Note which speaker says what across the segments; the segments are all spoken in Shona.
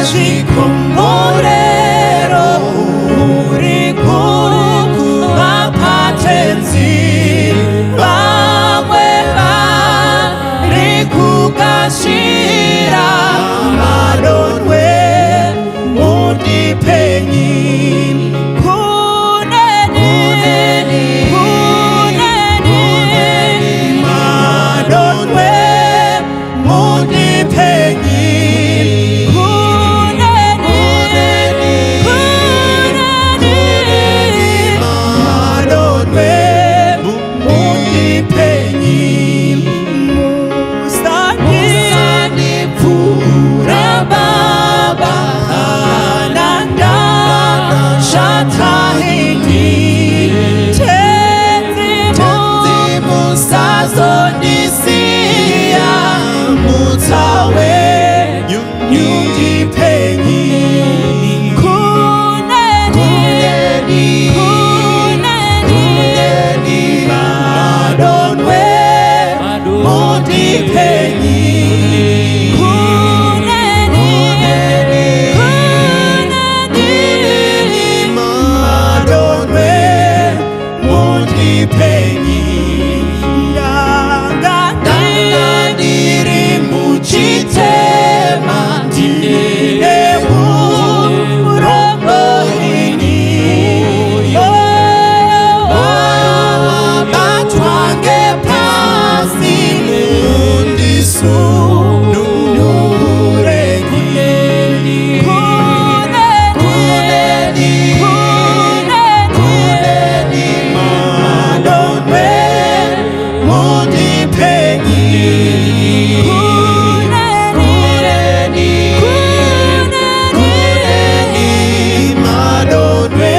Speaker 1: Zvikomborero uri kuvapa Tenzi, vamwe vari kugashira madonwe mundipenyi. Kuneni, kuneni, madonwe mundipenyi. Kuneni, kuneni, madonwe mundipenyi. Musandipfuura Baba kana ndashata ini. Tenzi, musazondisiya, mutsa wenyu ndipenyi. Kuneni, kuneni, madonwe mundipenyi. Kuneni, kuneni, madonwe mundipenyi. Ndanga ndiri muchitema, ndine urombo ini. Wabatwa ngepasi, mundisunungure. Kuneni, kuneni, kuneni, madonwe mundipenyi. Kuneni, kuneni, madonwe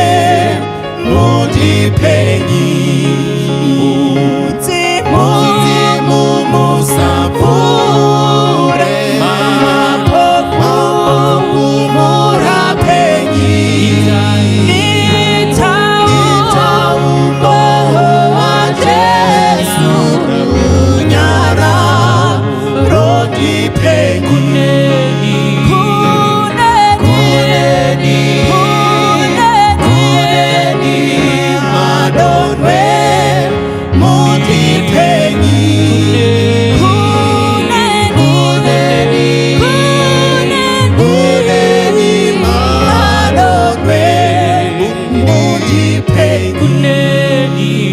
Speaker 1: mundipenyi. Mudzimu musapfuure, mapofu murapenyi. Itaumboho waJesu, runyararo ndipenyi. Kuneni, kuneni, madonwe mundipenyi. Kuneni, kuneni, madonwe mundipenyi.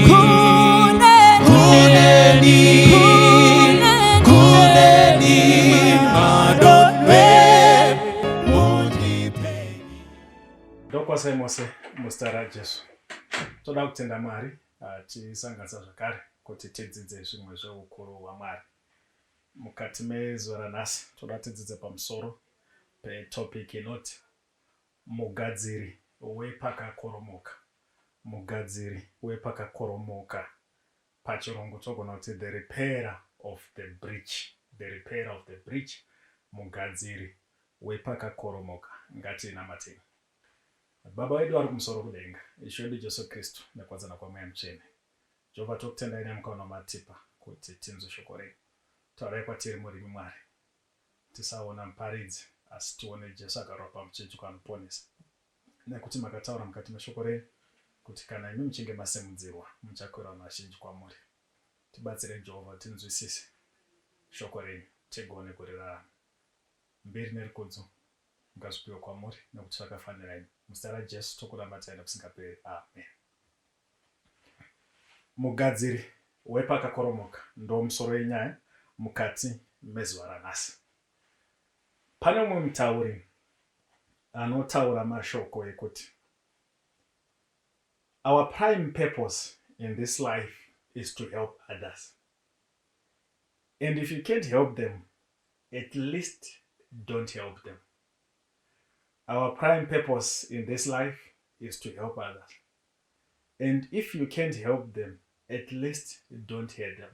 Speaker 1: Kuneni, kuneni, madonwe mundipenyi.
Speaker 2: Ndokwazisai mose muzita raJesu. Toda kutenda Mwari tisanganisa zvakare kuti tidzidze zvimwe zveukuru hwaMwari. Mukati mezuva ranhasi toda tidzidze pamusoro petopic inoti mugadziri wepakakoromoka. Mugadziri wepakakoromoka, pachirungu togona kuti the repairer of the breach, the repairer of the breach, mugadziri wepakakoromoka. Ngatinamatei. Baba vedu vari kumusoro kudenga, Ishe wedu Jesu Kristu, nekuwadzana kwaMweya Mutsvene, Jehovha, tokutendai nemukana wamatipa kuti tinzwe shoko renyu. Taurai kwatiri murimi Mwari, tisaona muparidzi asi tione Jesu akarwa pamuchinjikwa anoponesa, nekuti makataura mukati meshoko renyu kuti kana imi muchinge masimudzirwa muchakwira vanhu vazhinji kwamuri. Tibatsirei Jehovha tinzwisise shoko renyu tigone kurirarama. Mbiri nerikudzo ngazvipiwe kwamuri nekuti zvakafanira imi. Muzita raJesu tokunamatai nekusingaperi. Amen. Mugadziri wepakakoromoka ndo musoro yenyaya mukati mezuva ranhasi. Pane mumwe mutauri anotaura mashoko ekuti our prime purpose in this life is to help others, and if you can't help them, at least don't help them. Our prime purpose in this life is to help others, and if you can't help them, at least don't hurt them.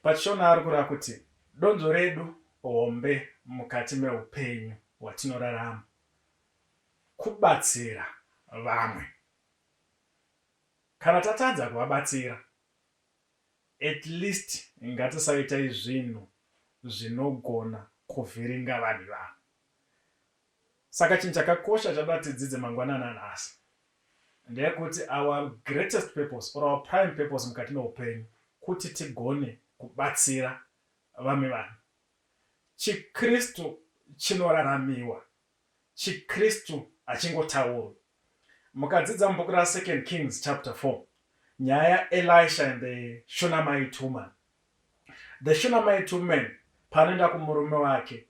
Speaker 2: Pachishona ari kureva kuti donzvo redu hombe mukati meupenyu hwatinorarama kubatsira vamwe. Kana tatadza kuvabatsira, at least ngatisaitai zvinhu zvinogona kuvhiringa vanhu ivavo. Saka chinhu chakakosha chatoda tidzidze mangwanani anhasi ndeyekuti our greatest purpose or our prime purpose mukati meupenyu kuti tigone kubatsira vamwe vanhu. ChiKristu chinoraramiwa. ChiKristu hachingotaurwi. Mukadzidza mubhuku raSecond Kings chapter 4 nyaya yaElisha and the Shunammite woman. The Shunammite woman paanoenda kumurume wake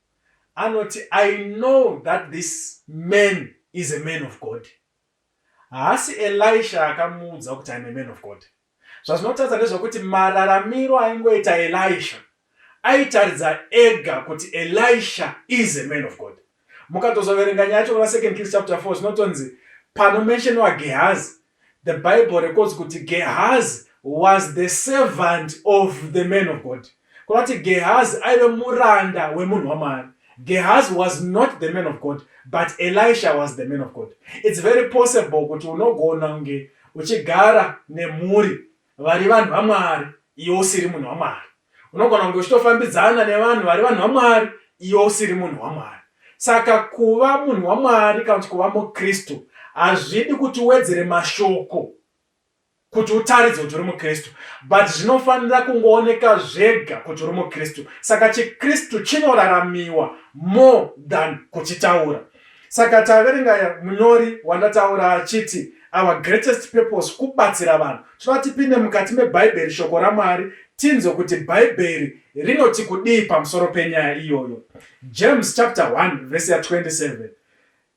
Speaker 2: anoti I know that this man is a man of God. Haasi Elisha akamuudza kuti I'm a man of God. Zvazvinotaridza ndezvekuti mararamiro aingoita Elisha aitaridza ega kuti Elisha is a man of God. Mukatozoverenga nyaya yacho kuna Second Kings chapter 4 zvinotonzi panomentionwa Gehazi, the Bible records kuti Gehazi was the servant of the man of God. Kureva kuti Gehazi aive muranda wemunhu waMwari. Gehazi was not the man of God, but Elisha was the man of God. It's very possible kuti unogona kunge uchigara nemhuri vari vanhu vaMwari iwe usiri munhu waMwari. Unogona kunge uchitofambidzana nevanhu vari vanhu vaMwari iwe usiri munhu waMwari. Saka kuva munhu waMwari kana kuti kuva muKristu hazvidi kuti uwedzere mashoko kuti utaridze kuti uri mukristu but zvinofanira kungooneka zvega kuti uri mukristu saka chikristu chinoraramiwa more than kuchitaura saka taverenga munyori wandataura achiti our greatest purpose kubatsira vanhu tinoda tipinde mukati mebhaibheri shoko ramwari tinzwe kuti bhaibheri rinoti kudii pamusoro penyaya iyoyo james chapter 1 vhesi ya 27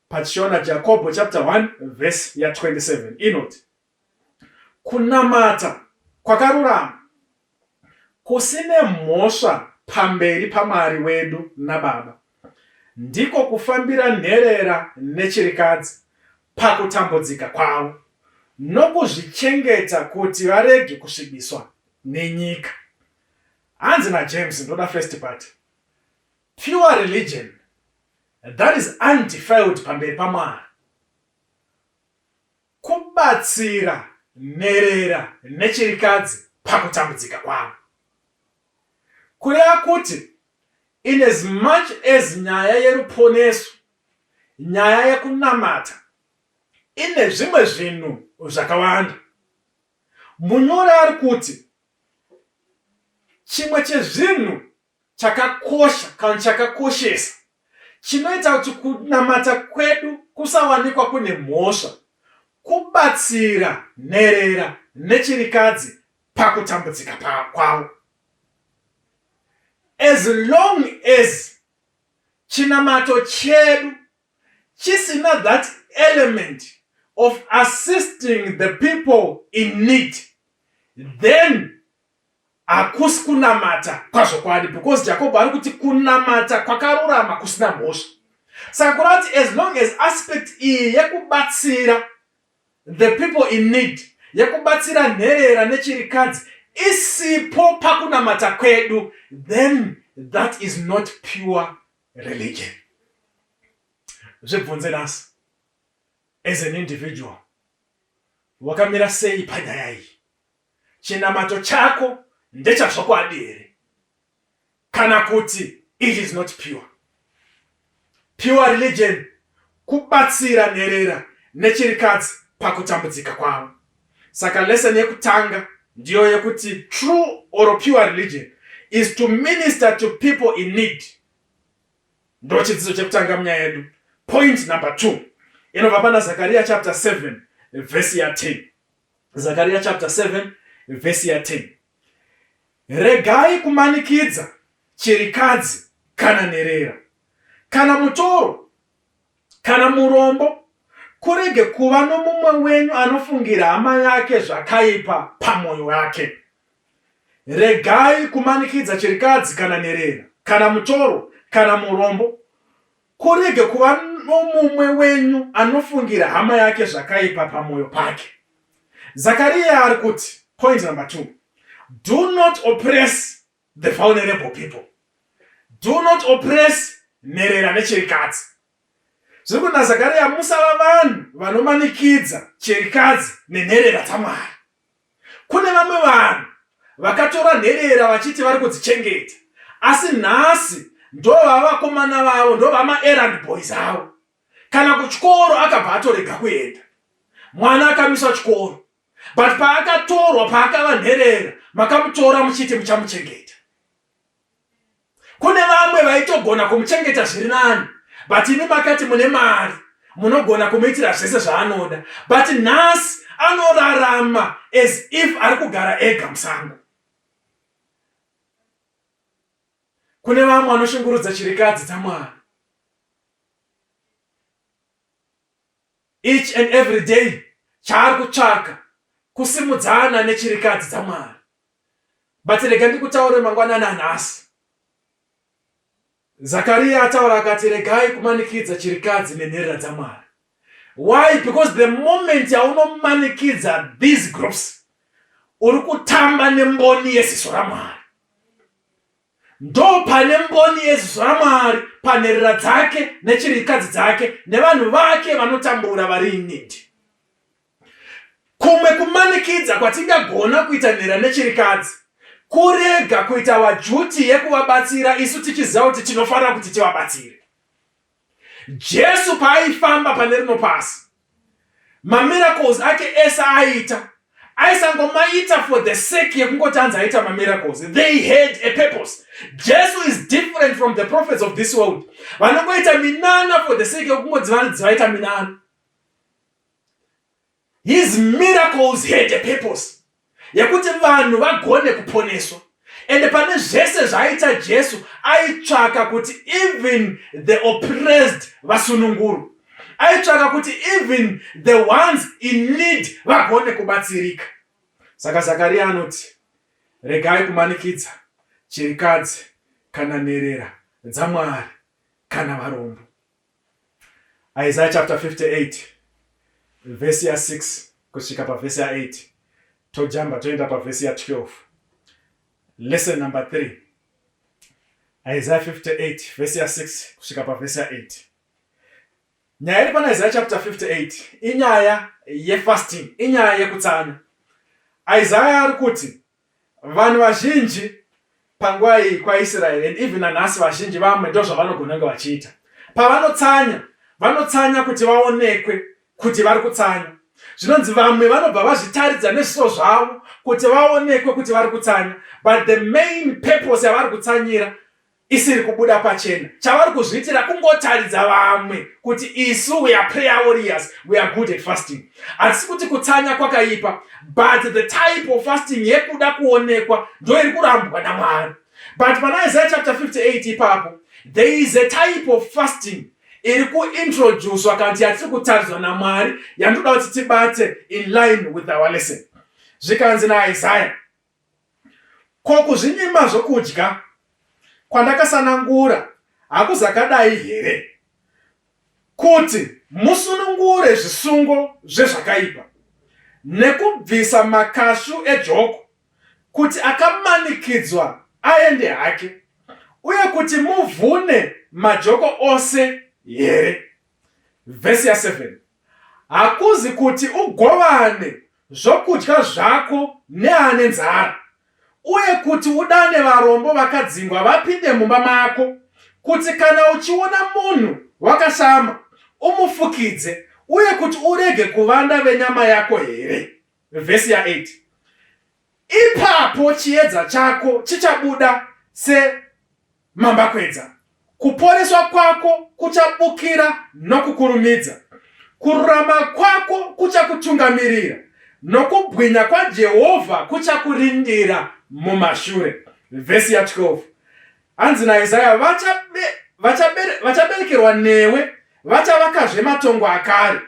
Speaker 2: pachishona jakobho chapter 1 vhesi ya 27 inoti Kunamata kwakarurama kusine mhosva pamberi paMwari wedu naBaba ndiko kufambira nherera nechirikadzi pakutambudzika kwavo nokuzvichengeta kuti varege kusvibiswa nenyika. Hanzi naJames, ndoda first part, pure religion that is undefiled pamberi paMwari. Kubatsira nherera nechirikadzi pakutambudzika kwavo. Kureva kuti in as much as nyaya yeruponeso, nyaya yekunamata ine zvimwe zvinhu zvakawanda, munyori ari kuti chimwe chezvinhu chakakosha kana chakakoshesa chinoita kuti kunamata kwedu kusawanikwa kune mhosva kubatsira nherera nechirikadzi pakutambudzika kwavo. As long as chinamato chedu chisina that element of assisting the people in need, then Hakusi kunamata kwazvokwadi because Jakobho ari kuti kunamata kwakarurama kusina mhosva. Saka kureva kuti as long as aspect iyi yekubatsira the people in need, yekubatsira nherera nechirikadzi isipo pakunamata kwedu, then that is not pure religion. Zvibvunze nhasi as an individual, wakamira sei panyaya iyi? Chinamato chako ndechazvokwadi here kana kuti it is not pure? Pure religion kubatsira nherera nechirikadzi pakutambudzika kwavo. Saka lesson yekutanga ndiyo yekuti true or pure religion is to minister to people in need. Ndochidzidzo chekutanga munyaya yedu. Point number 2 inobva pana Zakaria chapter 7 verse ya 10. Zakaria chapter 7 verse ya 10. Regai kumanikidza chirikadzi kana nherera kana mutoro kana murombo, kurege kuva nomumwe wenyu anofungira hama yake zvakaipa pamwoyo wake. Regai kumanikidza chirikadzi kana nherera kana mutoro kana murombo, Kurege kuva nomumwe wenyu anofungira hama yake zvakaipa pamwoyo pake. Zakariya ari kuti, point number 2, do not oppress the vulnerable people. Do not oppress nherera nechirikadzi. Zviri kuti naZakariya musava vanhu vanomanikidza chirikadzi nenherera dzaMwari. Kune vamwe vanhu vakatora nherera vachiti vari kudzichengeta asi nhasi ndovava vakomana vavo ndovama errand boys avo. Kana kuchikoro akabva atorega kuenda. Mwana akamiswa chikoro. But paakatorwa paakava nherera makamutora muchiti muchamuchengeta. Kune vamwe vaitogona kumuchengeta zviri nani but imi makati mune mari munogona kumuitira zvese zvaanoda but nhasi anorarama as if ari kugara ega musango. Kune vamwe vanoshungurudza chirikadzi dzaMwari. Each and every day chaari kutsvaka kusimudzana nechirikadzi dzaMwari. But rega ndikutaure mangwanani anhasi. Zakaria ataura akati regai kumanikidza chirikadzi nenherera dzaMwari. Why? Because the moment yaunomanikidza these groups uri kutamba nemboni yeziso raMwari. Ndopane mboni yeziso raMwari panherera dzake nechirikadzi dzake nevanhu vake vanotambura vari in need. Kumwe kumanikidza kwatingagona kuita nherera nechirikadzi kurega kuita waduty yekuvabatsira isu tichiziva kuti tinofanira kuti tivabatsire. Jesu paaifamba pane rino pasi, mamiracles ake ese aaita aisangomaita for the sake yekungoti anzi aita mamiracles. They had a purpose. Jesu is different from the prophets of this world vanongoita minana for the sake yekungonzi vanzi vaita minana. His miracles had a purpose yekuti vanhu vagone kuponeswa. And pane zvese zvaaita Jesu aitsvaka kuti even the oppressed vasunungurwe. Aitsvaka kuti even the ones in need vagone kubatsirika. Saka Zakaria anoti regai kumanikidza chirikadzi kana nherera dzaMwari kana varombo. Isaiah chapter 58 vhesi ya 6 kusvika pavhesi ya 8 tojamba toenda pavhesi ya 12. Lesson number 3. Isaiah 58 vhesi ya 6 kusvika pavhesi ya 8. Nyaya iri pana Isaiah chapter 58 inyaya yefasting, inyaya yekutsanya. Isaiah ari kuti Vanhu vazhinji panguva iyi kwaIsraeri and even nanhasi vazhinji vamwe ndozvavanogona kunge vachiita. Pavanotsanya, vanotsanya kuti vaonekwe kuti vari kutsanya. Zvinonzi vamwe vanobva vazvitaridza nezviso zvavo kuti vaonekwe kuti vari kutsanya, but the main purpose yavari kutsanyira isiri kubuda pachena. Chavari kuzviitira kungotaridza vamwe kuti isu we are prayer warriors, we are good at fasting. Hatisi kuti kutsanya kwakaipa, but the type of fasting yekuda kuonekwa ndo iri kurambwa naMwari. But pana Isaiah chapter 58 ipapo, there is a type of fasting iri kuintroducwa kana kuti yatiri kutaridzwa naMwari yandoda kuti tibate in line with our lesson. Zvikanzi naIsaiah, Ko kuzvinyima zvokudya kwandakasanangura hakuzakadai here, kuti musunungure zvisungo zvezvakaipa, nekubvisa makashu ejoko, kuti akamanikidzwa aende hake, uye kuti muvhune majoko ose here? Vhesi ya 7. Hakuzi kuti ugovane zvokudya zvako neane nzara, uye kuti udane varombo vakadzingwa vapinde mumba mako, kuti kana uchiona munhu wakashama, umufukidze, uye kuti urege kuvanda venyama yako here? Vhesi ya 8. Ipapo chiedza chako chichabuda semambakwedza, kuporeswa kwako kuchabukira nokukurumidza, kururama kwako kuchakutungamirira, nokubwinya kwaJehovha kuchakurindira mumashure. Vhesi ya 12. Hanzi naIsaya, vachaberekerwa newe, vachavakazve matongo akare.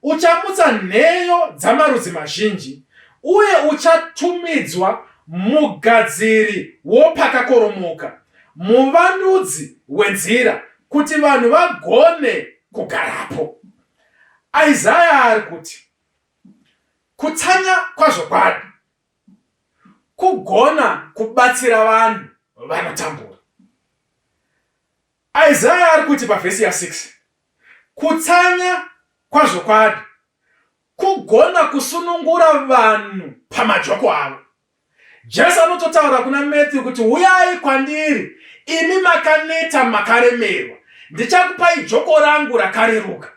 Speaker 2: Uchamutsa nheyo dzamarudzi mazhinji, uye uchatumidzwa mugadziri wopakakoromoka, muvandudzi wenzira, kuti vanhu vagone kugarapo. Isaya ari kuti kutsanya kwazvokwadi Kugona kubatsira vanhu vanotambura. Isaya ari kuti pavhesi ya6, kutsanya kwazvokwadi kugona kusunungura vanhu pamajoko avo. Jesu anototaura kuna Matthew kuti uyai kwandiri imi makaneta makaremerwa, ndichakupai joko rangu rakareruka.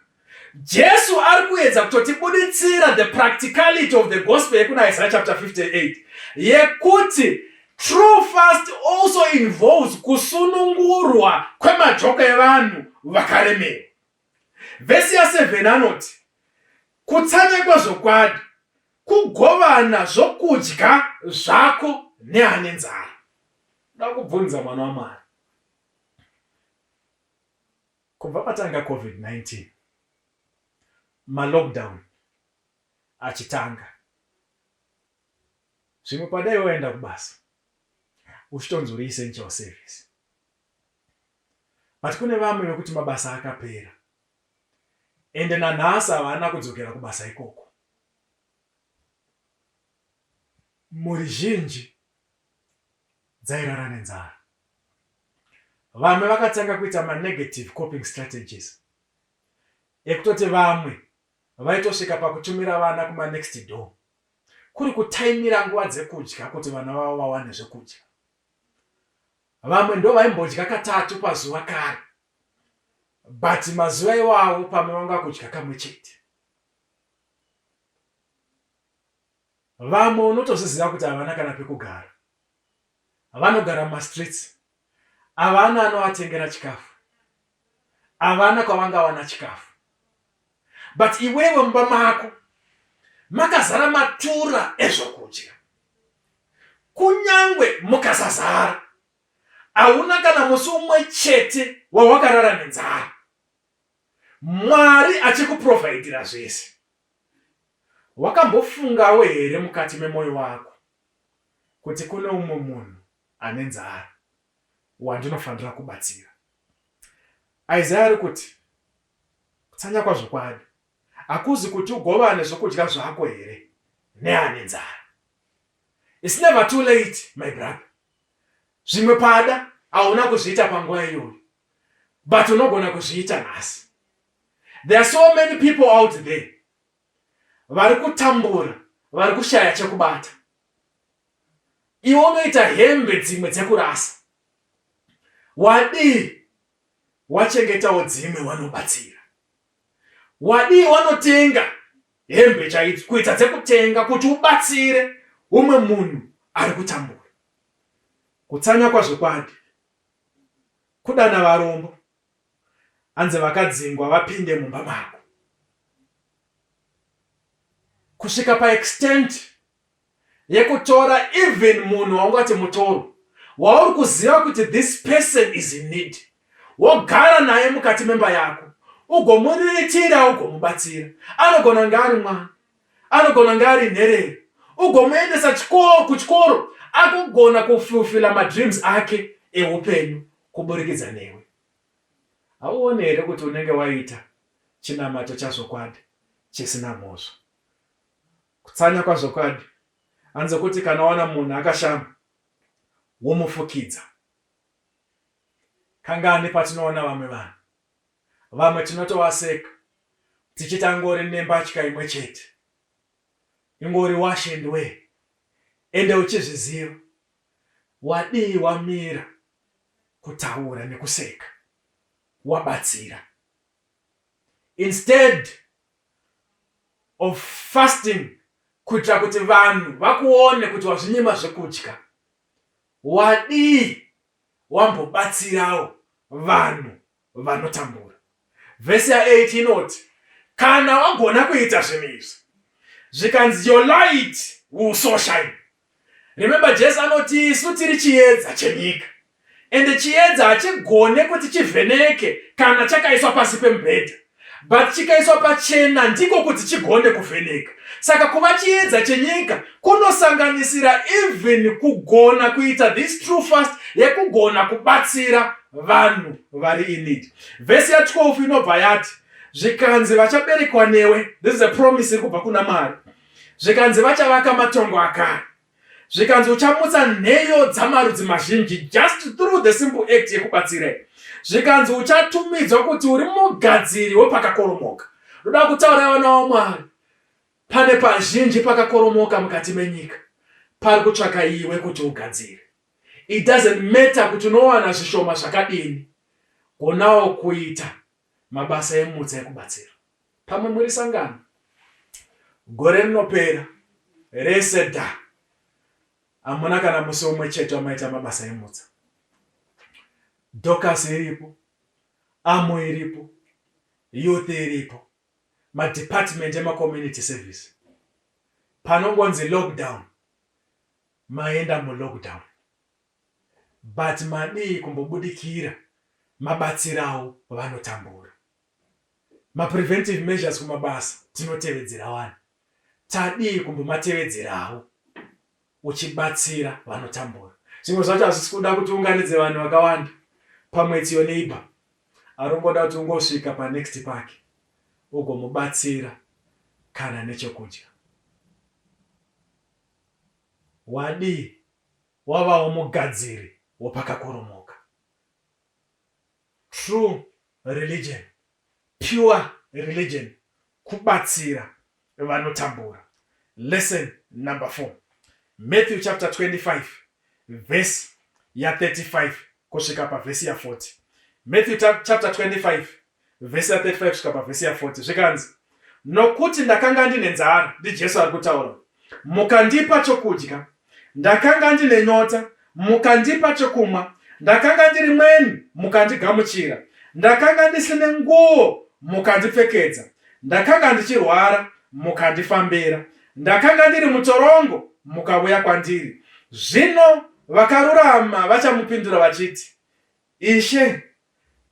Speaker 2: Jesu ari kuedza kutotibuditsira the practicality of the gospel yekuna Isaiah chapter 58 yekuti true fast also involves kusunungurwa kwemajoko evanhu vakaremerwa. Vhesi ya7 anoti kutsanya kwazvokwadi kugovana zvokudya zvako neane nzara. Ndoda kubvunza mwana waMwari. Kubva patanga Covid-19, malockdown achitanga, zvimwe padai waenda kubasa uchitonzi uri essential service. But kune vamwe vekuti mabasa akapera ende nanhasi havana kudzokera kubasa ikoko. Mhuri zhinji dzairara nenzara. Vamwe vakatanga kuita manegative coping strategies ekutoti vamwe vaitosvika pakutumira vana kumanext door kuri kutaimira nguva dzekudya kuti vana vavo vawane zvekudya. Vamwe ndovaimbodya katatu pazuva kare but mazuva iwawo pamwe vanga kudya kamwe chete. Vamwe unotozviziva kuti havana kana pekugara. Vanogara mumastreets. Havana anovatengera chikafu. Havana kwavangawana chikafu. But iwewe mumba mako makazara matura ezvokudya. Kunyangwe mukasazara, hauna kana musi umwe chete wawakarara nenzara. Mwari achikuprovhaidhira zvese. Wakambofungawo here mukati memoyo wako kuti kune umwe munhu ane nzara wandinofanira kubatsira? Isaya ari kuti kutsanya kwazvokwadi hakuzi kuti ugovane zvokudya zvako here neane nzara. It's never too late my brother. Zvimwe pada hauna kuzviita panguva iyoyo but unogona kuzviita nhasi. There are so many people out there vari kutambura, vari kushaya chekubata. Iwe unoita hembe dzimwe dzekurasa, wadii wachengetawo dzimwe wanobatsira? Wadii wanotenga hembe chaidzo kuita dzekutenga kuti ubatsire umwe munhu ari kutambura? Kutsanya kwazvokwadi kudana varombo hanzi vakadzingwa vapinde mumba mako kusvika paextent yekutora even munhu waungati mutoro wauri kuziva kuti this person is in need wogara naye mukati memba yako ugomuriritira ugomubatsira anogona kunge ari mwana anogona kunge ari nherera ugomuendesa kuchikoro akugona kufulfila madreams ake eupenyu kuburikidza newe. Hauoni here kuti unenge waita chinamato chazvokwadi chisina mhosva? Kutsanya kwazvokwadi hanzi kuti kana waona munhu akashama womufukidza. Kangani patinoona vamwe vanhu, vamwe tinotovaseka tichiti angori nembatya imwe chete, ingori wash and wear, ende uchizviziva wadii wamira kutaura nekuseka wabatsira instead of fasting kuitira kuti vanhu vakuone kuti wazvinyima zvekudya wadii wambobatsirawo vanhu vanotambura. Vhesi ya8 inoti kana wagona kuita zvinhu izvi zvikanzi your light will so shine. Remember Jesu anoti isu tiri chiedza chenyika ende chiedza hachigone kuti chivheneke kana chakaiswa pasi pemubhedha but chikaiswa pachena ndiko kuti chigone kuvheneka. Saka kuva chiedza chenyika kunosanganisira even kugona kuita this true fast yekugona kubatsira vanhu vari in need. Vhesi ya 12 inobva yati zvikanzi vachaberekwa newe, this is a promise iri kubva kuna Mwari, zvikanzi vachavaka matongo akare, zvikanzi uchamutsa nheyo dzamarudzi mazhinji just through the simple act yekubatsira, zvikanzi uchatumidzwa kuti uri mugadziri wepakakoromoka. Ndoda kutaura vana vaMwari, pane pazhinji pakakoromoka mukati menyika pari kutsvaka iwe kuti ugadzire. It doesn't matter kuti unowana zvishoma zvakadini, gonawo kuita mabasa emutsa ekubatsira. Pamwe muri sangano gore rinopera rese dha hamuna kana musi umwe chete wamaita mabasa emutsa. Dorcas iripo, Amo iripo, Youth iripo, madepartment emacommunity service. Panongonzi lockdown maenda mulockdown but madii kumbobudikira mabatsirawo vanotambura. Mapreventive measures kumabasa tinotevedzera wani. Tadii kumbomatevedzerawo uchibatsira vanotambura. Zvimwe zvacho hazvisi kuda kuti uunganidze vanhu vakawanda. Pamwe it's your neighbor arongoda kuti ungosvika panext pake ugomubatsira kana nechekudya. Wadii wavawo mugadziri wopakakoromoka. True religion, pure religion kubatsira vanotambura. Lesson number 4. Matthew chapter 25 verse ya 35 kusvika pavhesi ya 40. Matthew chapter 25 vhesi ya 35 kusvika pavhesi ya 40 zvikanzi, Nokuti ndakanga ndine nzara, ndiJesu ari kutaura, mukandipa chokudya, ndakanga ndine nyota, mukandipa chokumwa, ndakanga ndiri mweni, mukandigamuchira, ndakanga ndisine nguo, mukandipfekedza, ndakanga ndichirwara, mukandifambira, ndakanga ndiri mutorongo, mukauya kwandiri. Zvino vakarurama vachamupindura vachiti, Ishe,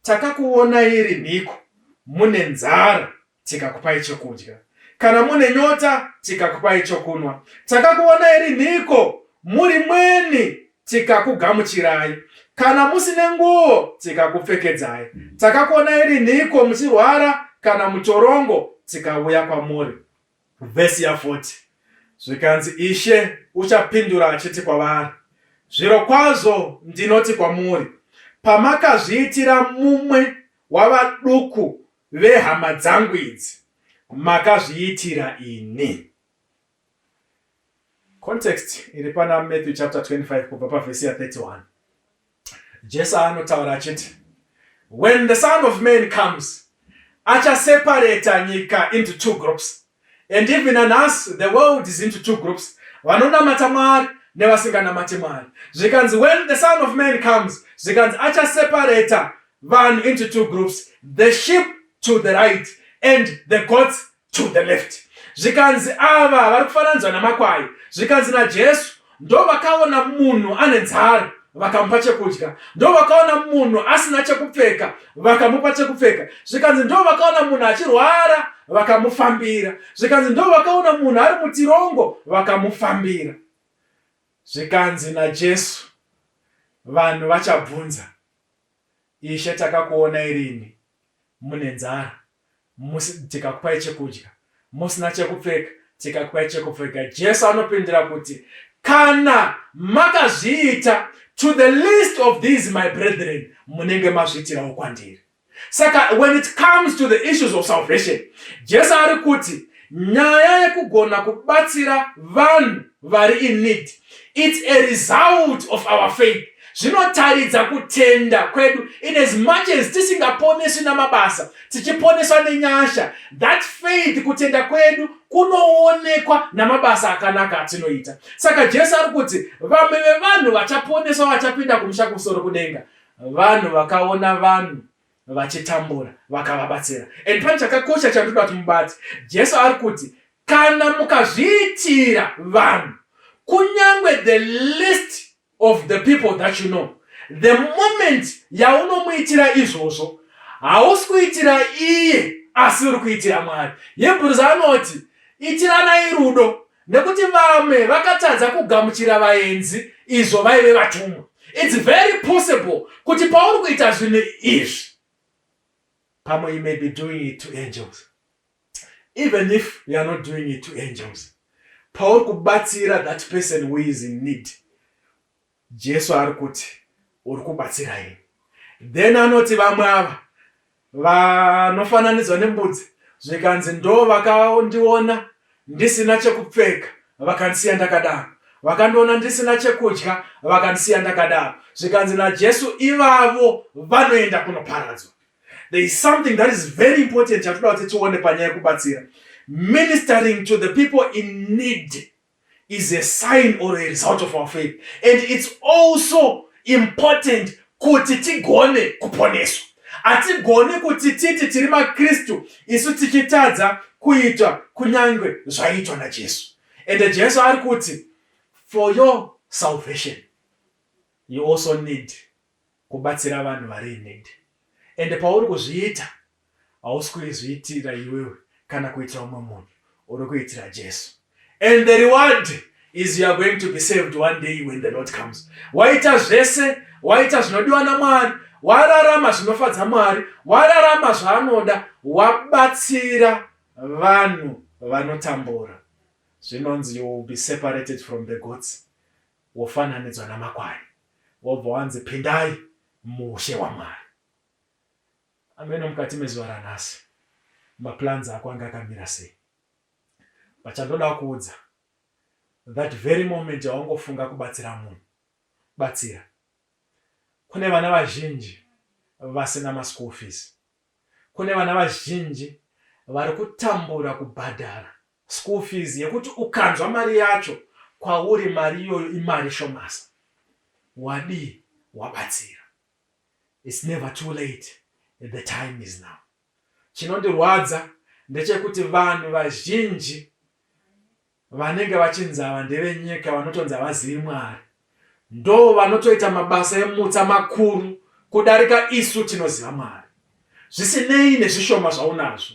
Speaker 2: takakuonai rinhiko mune nzara tikakupai chokudya, kana mune nyota tikakupai chokunwa? Takakuonai rinhiko muri mweni tikakugamuchirai, kana musine nguo tikakupfekedzai? Takakuonai rinhiko muchirwara kana mutorongo tikauya kwamuri? Vhesi ya 40 zvikanzi, Ishe uchapindura achiti kwavari, Zvirokwazvo ndinoti kwamuri, pamakazviitira mumwe wavaduku vehama dzangu idzi, makazviitira ini. Context iri pana Matthew chapter 25 kubva pavhesi ya 31. Jesu anotaura achiti, When the Son of Man comes, achaseparata nyika into two groups. And even nanhasi the world is into two groups. Vanonamata Mwari nevasinganamati Mwari. Zvikanzi when the Son of Man comes, zvikanzi achaseparata vanhu into two groups, the sheep to the right and the goats to the left. Zvikanzi ava vari kufananidzwa namakwai. Zvikanzi naJesu ndovakaona munhu ane nzara vakamupa chekudya, ndovakaona munhu asina chekupfeka vakamupa chekupfeka. Zvikanzi ndovakaona munhu achirwara vakamufambira. Zvikanzi ndovakaona munhu ari mutirongo vakamufambira. Zvikanzi naJesu vanhu vachabvunza, Ishe, takakuonai rini mune nzara tikakupai chekudya, musina chekupfeka tikakupai chekupfeka? Jesu anopindura kuti, kana makazviita to the least of these my brethren, munenge mazviitirawo kwandiri. Saka when it comes to the issues of salvation, Jesu ari kuti nyaya yekugona kubatsira vanhu vari in need, it's a result of our faith. Zvinotaridza kutenda kwedu in as much as tisingaponeswi namabasa, tichiponeswa nenyasha. That faith, kutenda kwedu kunoonekwa namabasa akanaka atinoita. Saka Jesu ari kuti vamwe vevanhu vachaponeswa vachapinda kumusha kumusoro kudenga, vanhu vakaona vanhu vachitambura vakavabatsira. And pane chakakosha chandinoda kuti mubate. Jesu ari kuti kana mukazviitira vanhu, kunyangwe the least of the people that you know, the moment yaunomuitira izvozvo, hausi kuitira iye asi uri kuitira Mwari. Hebrews anoti itiranai rudo nekuti vamwe vakatadza kugamuchira vaenzi izvo vaive vatumwa. It's very possible kuti pauri kuita zvinhu izvi, pamwe you may be doing it to angels. Even if you are not doing it to angels, pauri kubatsira that person who is in need, Jesu ari kuti uri kubatsira ini. Then anoti vamwe ava vanofananidzwa nembudzi, zvikanzi ndo vakandiona ndisina chekupfeka vakandisiya ndakadaro, vakandiona ndisina chekudya vakandisiya ndakadaro. Zvikanzi naJesu ivavo vanoenda kunoparadzwa. There is something that is very important chatoda kuti tione panyaya yekubatsira. Ministering to the people in need is a sign or a result of our faith, and it's also important kuti tigone kuponeswa. Hatigoni kuti titi tiri maKristu isu tichitadza kuitwa kunyange zvaiitwa naJesu. Ende Jesu ari kuti for your salvation you also need kubatsira vanhu vari in need. Ende pauri kuzviita, hausi kuizviitira iwewe kana kuitira umwe munhu, uri kuitira Jesu. And the reward is you are going to be saved one day when the Lord comes. Waita zvese, waita zvinodiwa naMwari, wararama zvinofadza Mwari, wararama zvaanoda, wabatsira vanhu vanotambura. Zvinonzi you will be separated from the goats, wofananidzwa namakwai, wobva wanzi pindai muushe hwaMwari. Ameno mukati mezuva ranhasi maplans ako anga akamira sei, but chandoda kuudza, that very moment yawangofunga kubatsira munhu, batsira. Kune vana vazhinji vasina maschool fees. Kune vana vazhinji vari kutambura kubhadhara school fees yekuti ukanzwa mari yacho kwauri, mari iyoyo imari shomasa. Wadii wabatsira? It's never too late, the time is now. Chinondirwadza ndechekuti vanhu vazhinji vanenge vachinzi ava ndevenyika, vanotonzi havazivi Mwari, ndo vanotoita mabasa emutsa makuru kudarika isu tinoziva Mwari. Zvisinei nezvishoma zvaunazvo,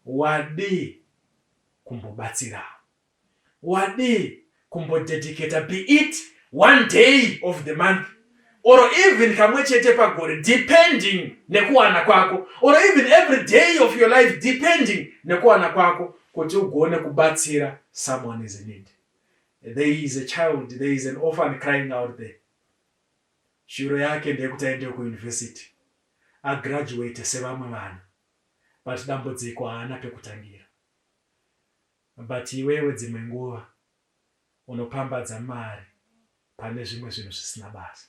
Speaker 2: wadii kumbobatsirawo? Wadii kumbodedicata, be it one day of the month or even kamwe chete pagore, depending nekuwana kwako, or even every day of your life, depending nekuwana kwako, kuti ugone kubatsira someone is in need? There is a child, there is an orphan crying out there. Shuro yake ndeyekuti aende kuuniversity, agraduate sevamwe vana, but dambudziko haana pekutangira. But iwewe dzimwe nguva unopambadza mari pane zvimwe zvinhu zvisina basa.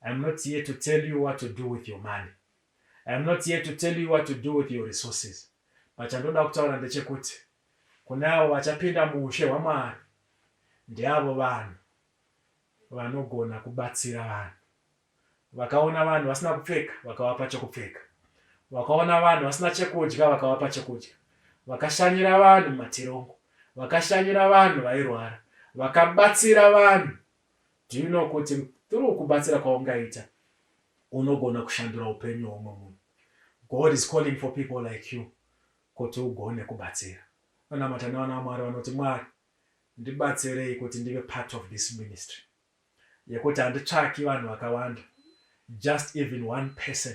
Speaker 2: I'm not here to tell you what to do with your money, I'm not here to tell you what to do with your resources, but chandoda kutaura ndechekuti kune avo vachapinda muushe hwaMwari ndeavo vanhu vanogona kubatsira vanhu. Vakaona vanhu vasina kupfeka, vakavapa chekupfeka. Vakaona vanhu vasina chekudya, vakavapa chekudya. Vakashanyira vanhu mumatirongo, vakashanyira vanhu vairwara, vakabatsira vanhu. Do you know kuti through kubatsira kwaungaita unogona kushandura upenyu hweumwe munhu? God is calling for people like you kuti ugone kubatsira. Vanamata nevana vaMwari vanoti, Mwari, ndibatsirei kuti ndive part of this ministry yekuti handitsvaki vanhu vakawanda, just even one person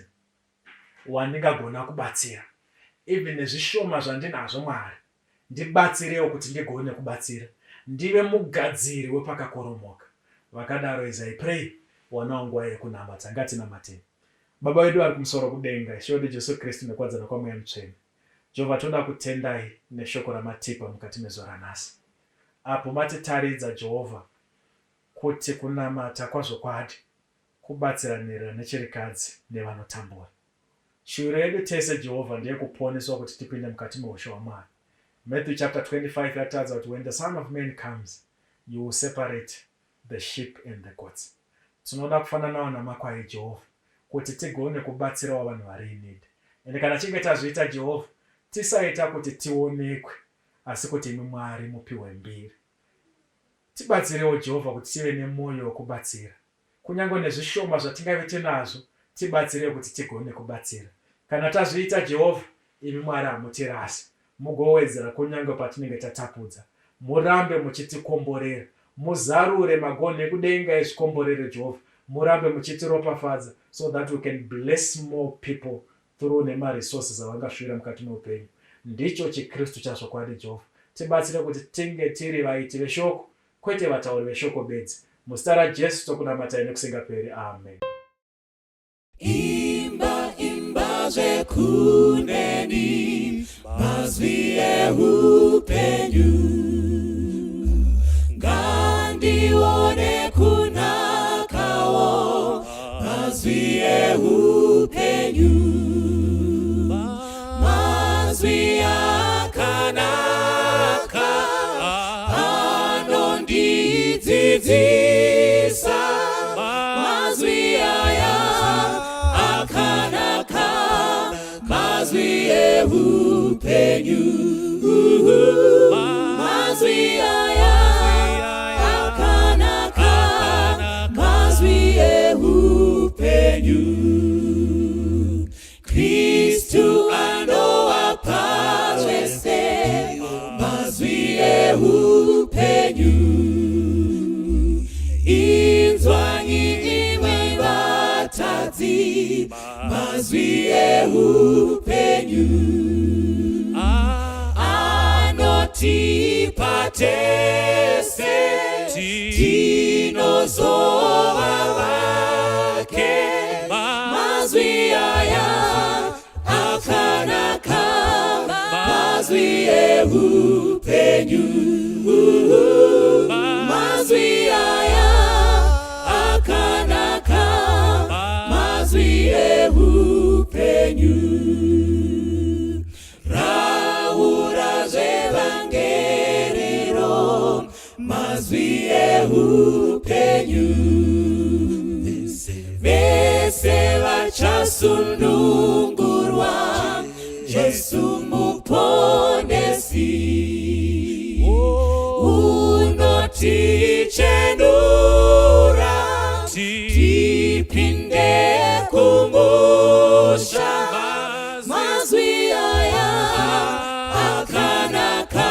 Speaker 2: wandingagona kubatsira, even nezvishoma zvandinazvo. Mwari, ndibatsirewo kuti ndigone kubatsira, ndive mugadziri wepakakoromoka. Vakadaro, as I pray, wanawo nguva yekunamata. Ngatinamatei. Baba vedu vari kumusoro kudenga, Ishe wedu Jesu Kristu, nekuwadzana kwaMweya Mutsvene, Jehovha, toda kutendai neshoko ramatipa mukati mezuva ranhasi, apo matitaridza, Jehovha, kuti kunamata kwazvokwadi kubatsira nherera nechirikadzi nevanotambura. Shuviro yedu tese, Jehovha, ndeyekuponeswa kuti tipinde mukati meushe hwaMwari. Matthew chapter 25 yataridza kuti when the Son of Man comes, you will separate the sheep and the goats. Tinoda kufananawo namakwai, Jehovha, kuti tigone kubatsirawo vanhu vari in need. Ende kana chinge tazviita, Jehovha, tisaita kuti tionekwe, asi kuti imi Mwari mupiwe mbiri. Tibatsirewo, Jehovha, kuti tive nemwoyo wekubatsira. Kunyange nezvishoma zvatingave tinazvo, tibatsirei kuti tigone kubatsira. Kana tazviita, Jehovha, imi Mwari hamutirasi, mugowedzera kunyange patinenge tatapudza. Murambe muchitikomborera. Muzarure magonhi ekudenga ezvikomborero, Jehovha. Murambe muchitiropafadza so that we can bless more people through nemaresources avangasvira mukati meupenyu. Ndicho chiKristu chazvokwadi, Jehovha. Tibatsire kuti tinge tiri vaiti veshoko, kwete vatauri veshoko bedzi. Muzita raJesu tokunamatai nekusingaperi. Amen.
Speaker 1: Imba, imba zvekuneni, mazwi eupenyu. Ngandione kunakawo, mazwi eupenyu. Ehupenyu. Mazwi aya akanaka, mazwi ehupenyu. Kristu anoapa zvese, mazwi ehupenyu. Inzwanyi imwi vatadzi, mazwi ehupenyu. Anotipa tese tinozova vake. Mazwi aya akanaka, mazwi ehupenyu. Mazwi aya akanaka, mazwi ehupenyu. Raura zvevangerero, mazwi ehupenyu. Vese vachasunungurwa, Jesu Muponesi unotichenura tipinde kumusha. Mazwi aya akanaka,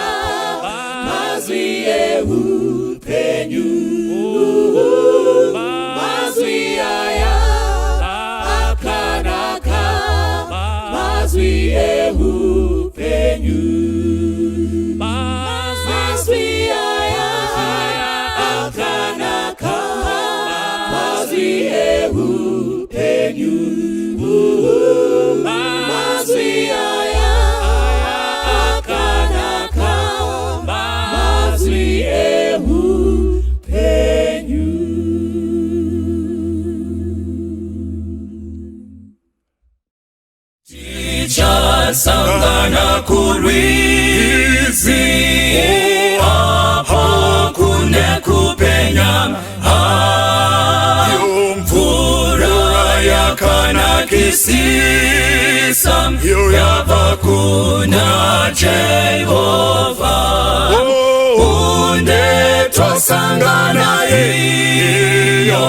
Speaker 1: mazwi ehupenyu. Mazwi aya akanaka, mazwi ehupenyu. Mazwi aya akanaka, mazwi ehupenyu. Mazwi aya akanaka, mazwi ehupenyu.
Speaker 3: Tichasangana kurwizi apo kune kupenya, mvura yakanakisisa yabva kuna Jehova. Unde tosangana iyo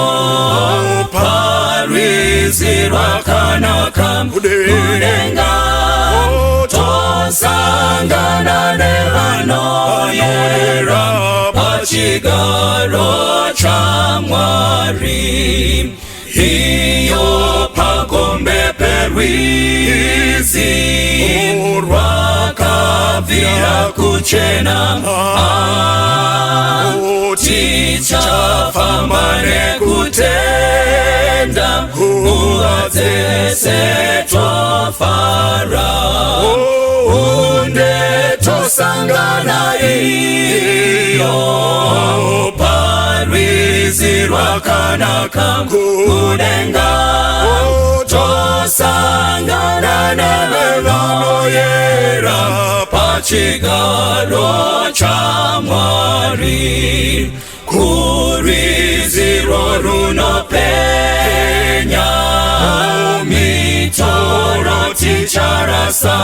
Speaker 3: parwizi rwakanaka kudenga, tosangana nevanoyera pachigaro chaMwari, iyo pagombe perwizi rwakabvira kuchena. Tichafamba nekutenda nguva dzese tofara. Unde tosangana iyo parwizi rwakanaka kudenga, tosangana nevanoyera pachigaro chaMwari, kurwizi runopenya mitoro ticharasa,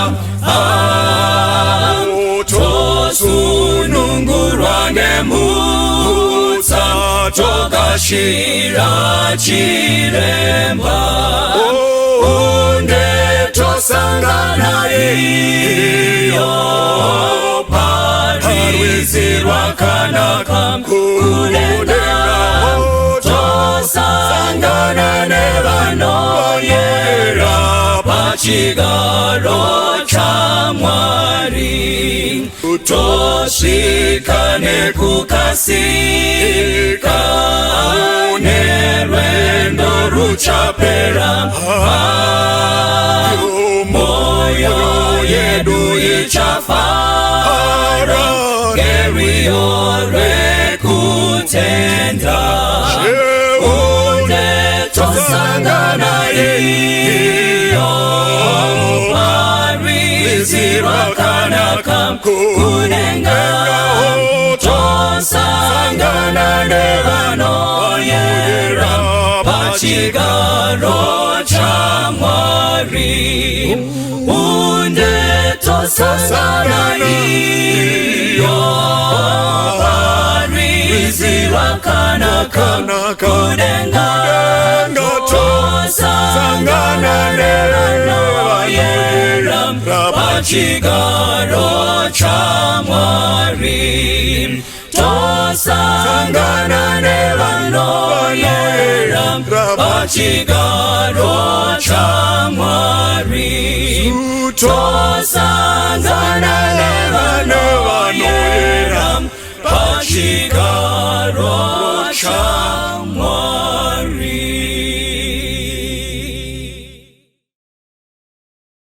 Speaker 3: tosunungurwa nemutsa, togashira chiremba. Unde tosangana iyo parwizi rwakanaka kudenga, tosangana nevanoyera pachigaro chaMwari, tosvika nekukasika nerwendo ruchapera. Moyo yedu ichafara ngerwiyo rwekutenda. Unde tosangana iyo parwizi rwakanaka kudenga, tosangana nevanoyera pachigaro chaMwari. Mwari, unde tosangana iyo parwizi rwakanaka kudenga, tosangana nevanoyera pachigaro chaMwari, tosangana nevanoyera pachigaro chaMwari, tosangana nevanoyera.